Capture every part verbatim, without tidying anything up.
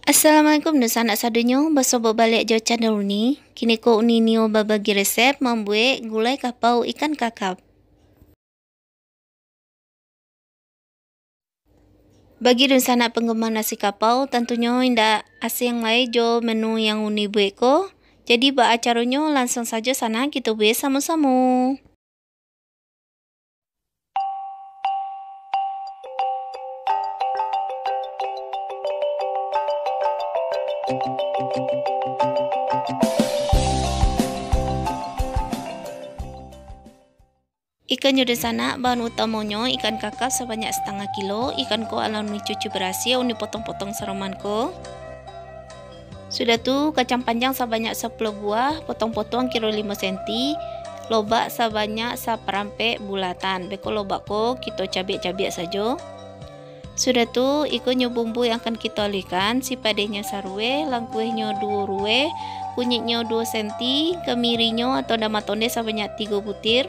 Assalamualaikum dunsanak sadonyo, basobok baliak jo channel Uni. Kini ko Uni nio babagi resep mambuek gulai kapau ikan kakap. Bagi dunsanak penggemar nasi kapau, tantunyo indak asing lai jo menu yang Uni buek ko. Jadi, baa caronyo, lansuang sajo sanak kito buek samo-samo. Ikannyo dunsanak, bahan utamonyo ikan kakap sabanyak satangah kilo, ikan ko alah Uni cuci barasiah, Uni potong-potong saroman ko. Sudah tu, kacang panjang sabanyak sapuluah buah, potong-potong kiro limo senti, lobak sabanyak saparampek bulatan. Beko lobak ko kito cabiak-cabiak sajo. Sudah tu, iko nyo bumbu yang akan kito aluihkan, sipadehnyo saruweh, langkuehnyo duo ruweh, kunyiknyo duo senti, kamirinyo atau damat ondeh sabanyak tigo butir,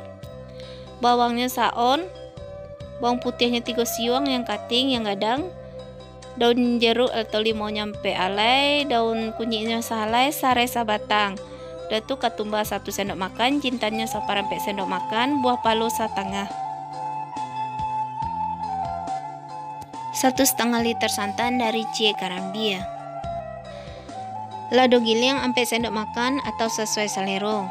bawangnyo saon, bawang putiahnyo tigo siuang yang kating, yang gadang, daun jeruk atau limaunyo ampek alai, daun kunyiknyo sahalai, sarai sabatang. Sudah tu, katumba satu sendok makan, jintannyo saparampek sendok makan, buah palo satangah. Satu satangah liter santan dari Ciek Karambia. Lado giliang ampek sendok makan atau sasuai salero.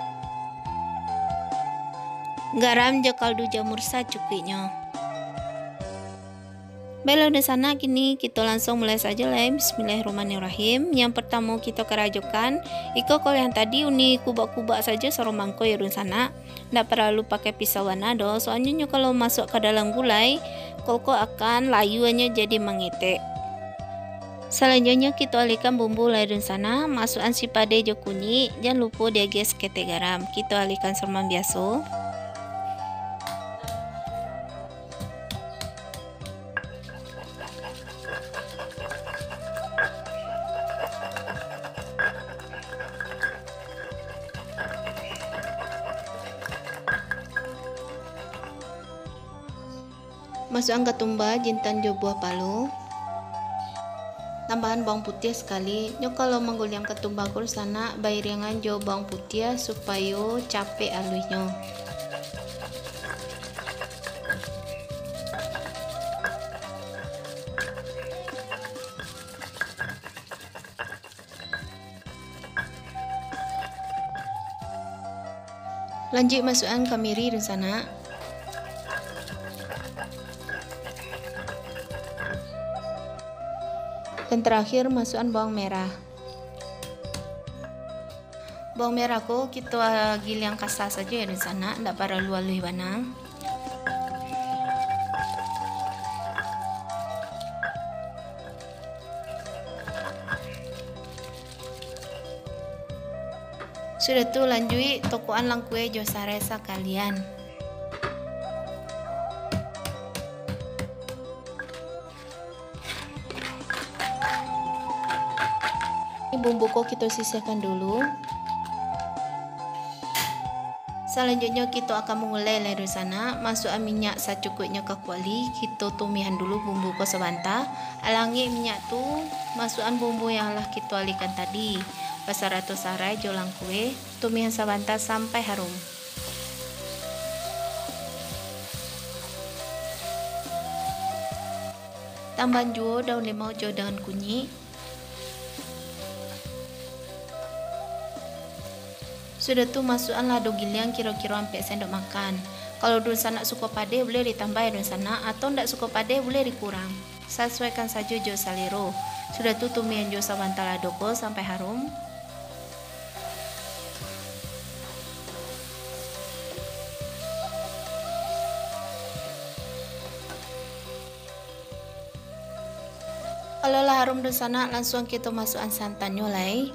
Garam jo kaldu jamur sacukuiknyo. Baiklah dunsanak, kini kito lansuang mulai sajo lai. Bismillahirrahmanirrahim. Yang partamo kito karajokan, iko kuliah tadi Uni kubak-kubak sajo saroman ko yo dunsanak. Ndak paralu pakai pisau bana doh, soalnyo nyo kalau masuak ka dalam gulai, kok-kok akan layuanyo jadi mangetek. Salanjuiknyo kito aluihkan bumbu lai dunsanak, masuakan sipadeh jo kunyik, jan lupo diagiah saketek garam. Kito aluihkan saroman biaso. Masuakan katumba, jintan jo buah palo. Tambahan bawang putiah sakali. Nyo kalau mangguliang katumba ko sanak, bairiangan jo bawang putiah supayo capek aluihnyo. Lanjuik masuakan kamiri dunsanak. Dan terakhir masuakan bawang merah. Bawang merah ko kito, ah, giliang kasa sajo ya dunsanak, ndak paralu aluih bana. Sudah tu lanjuik tokokan langkue jo sarai sakalian. Bumbu ko kito sisihkan dulu. Salanjuiknyo kito akan mangulai lai dunsanak, masuakan minyak sacukuiknyo ka kuali, kito tumiahan dulu bumbu ko sabanta. Alangik minyak tu, masuakan bumbu yang lah kito aluihkan tadi, basarato sarai jo langkue, tumiahan sabanta sampai harum. Tambahan juo daun limau jo daun kunyik. Sudah tu masuakan lado giliang kiro-kiro ampek sendok makan. Kalau dunsanak suko padeh, buliah ditambahi dunsanak, atau ndak suko padeh, buliah dikurang. Sasuaikan sajo jo salero. Sudah tu tumiahan juo sabanta lado ko sampai harum. Kalau lah harum dunsanak, lansuang kito masuakan santannyo lai.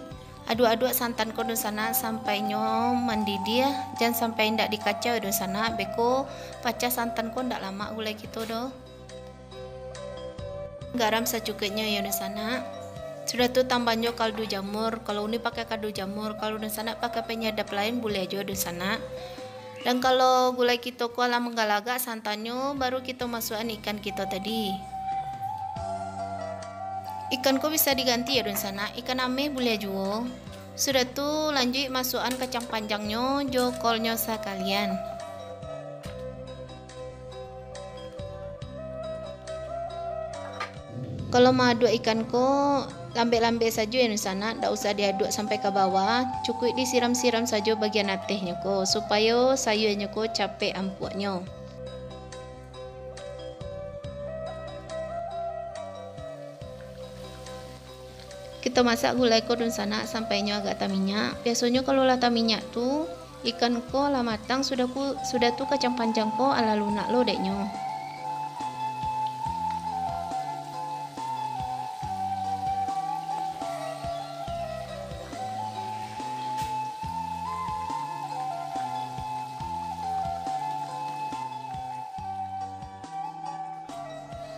Aduak-aduak santan ko dunsanak sampai nyo mandidiah, jan sampai indak dikacau dunsanak, beko pacah santan ko ndak lamak gulai kito doh. Garam sacukuiknyo yo dunsanak. Sudah tu tambahan jo kaldu jamur, kalau Uni pakai kaldu jamur, kalau dunsanak pakai penyedap lain buliah juo dunsanak. Dan kalau gulai kito ko alah manggalagak santannyo, baru kito masuakan ikan kito tadi. Ikan ko bisa diganti yo dunsanak, ikan ameh buliah juo. Sudah tu lanjuik masuakan kacang panjangnyo jo kolnyo sakalian. Kalau maaduak ikan ko, lambek-lambek sajo yo dunsanak, dak usah diaduak sampai ka bawah, cukuik disiram-siram sajo bagian atehnyo ko, supayo sayuanyo ko capek ampuaknyo. Kito masak gulai ko dunsanak sampai inyo agak taminyak. Biasonyo kalau lah taminyak tu, ikan ko lah matang, sudah ku, sudah tu kacang panjang ko alah lunak lo deknyo.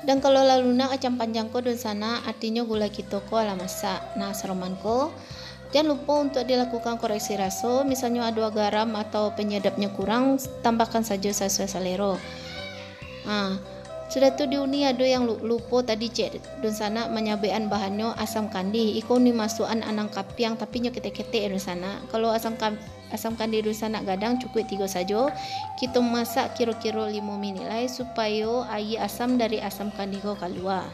Dan kalau lah lunak kacang panjang ko dunsanak, artinyo gulai kito ko alah masak. Nah, saroman ko, jan lupo untuak dilakukan koreksi raso, misalnyo ado garam atau penyedapnyo kurang, tambahkan sajo sasuai salero. Ha, sudah tu di uni ado yang lu-, lupo tadi cek dunsanak manyabuikan bahannyo asam kandih. Iko uni masuakan anang kapiang, tapi nyo ketek-ketek dunsanak. Kalau asam kam-, asam kandih dunsanak gadang, cukuik tigo sajo. Kito masak kiro-kiro limo minik lai, supayo aia asam dari asam kandih ko kalua.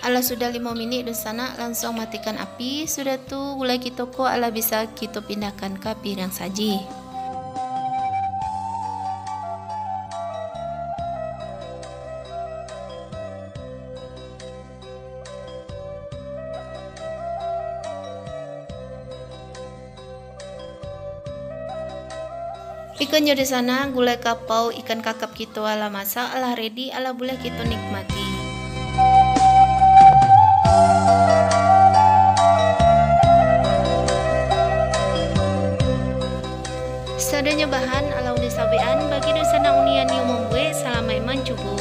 Alah sudah limo minik dunsanak, lansuang matikan api. Sudah tu, gulai kito ko alah bisa kito pindahkan ka piriang saji. Ikonyo di sana, gulai kapau ikan kakap kito alah masak, alah ready, alah buliah kito nikmati. Sadonyo bahan alah uni sabuikan, bagi dunsanak uni nan nio mambuek, salamaik mancubo.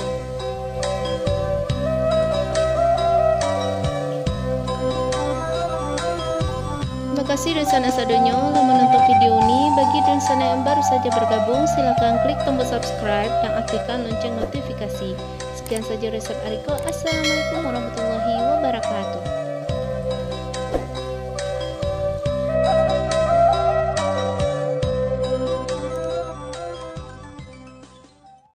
Makasih dunsanak sadonyo lah manonton video ni. Bagi dunsanak yang baru saja bergabung, silakan klik tombol subscribe dan aktifkan lonceng notifikasi. Sekian saja resep ari ko. Assalamualaikum warahmatullahi wabarakatuh.